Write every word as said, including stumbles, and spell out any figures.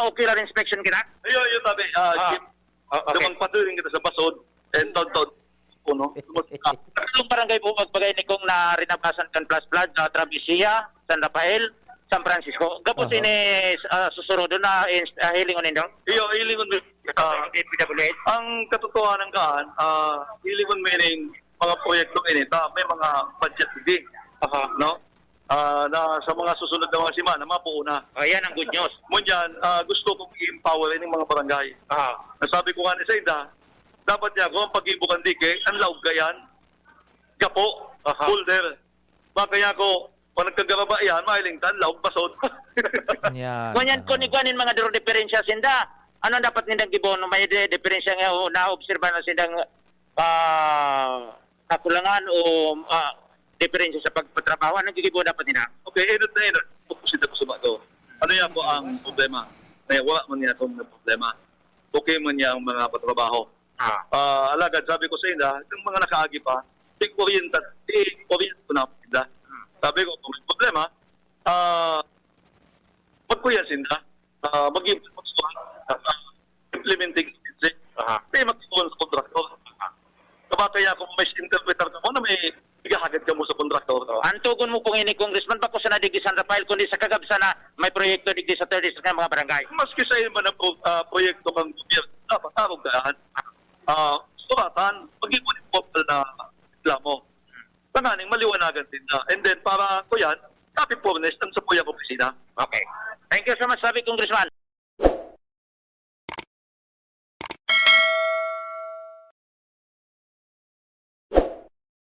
ocular inspection kita? Iyo, iyo, tabi. Ah, Ah, Jim, ah, okay. Dumang paturing kita sa basod. And taon-taon, kuno. Tatlong barangay po magbagay ni kong narinabasan kan flash flood, ah, Travesía, San Rafael, San Francisco. Gapos Aha. ini ah, susurodon na ins- ah, hilingon nindo? Iyo, hilingon mi. Ah, Ang D P W H. Ang katotohanan kaan, ah, hilingon mi ning mga proyekto ini, ta, may mga budget digdi, Aha. no? Ah, na sa mga susunod na mga semana, mapuo na. Ayan ang good news. Ngunyan, ah, gusto kong i-empower ining mga barangay. Aha. Nasabi ko nga ni sa inda, dapat niya ako ang pag-ibukan dike, ang laog kayan, gapo, Aha. boulder. Baka niya ako, pag nagkagaraba yan, mahiling tan, laog basod. Yan. Ngunyan, kung igwanin mga duro diferensya sinda, ano dapat nindang gibono? May de- diferensya nga o naobserba na sindang ah, kakulangan o ah, diferensya sa pagpatrabaho? Anong gigibo dapat nila? Okay, inot na inot. Opposite ako sa bago. Ano yan po ang problema? May wala man niya akong problema. Okay man niya ang mga patrabaho. Ah. Ah, alagad, sabi ko sa inda, yung mga nakaagi pa, tig-orienta, tig-orient ko na sila. Sabi ko, kung may problema, ah, magkuya sinda. Ah, mag-implement magsuha. Ah, implementing agency. Aha. Di magsuha sa kontraktor. Kabakaya kung may interpreter ka mo na may igahagad ka mo sa kontraktor. Ang tugon mo kung ini, Congressman, bako sana digdi San Rafael, kundi sa kagabsa na may proyekto digdi sa third district ng mga barangay. Maski sa iba na pro, ah, proyekto kang gobyerno, dapat arog ka yan. Ah, suratan, maging municipal na reklamo. Tanganing maliwanagan din na. And then, para ko yan, copy furnished ang sa Puyang Opisina. Okay. Thank you so much, sabi Congressman.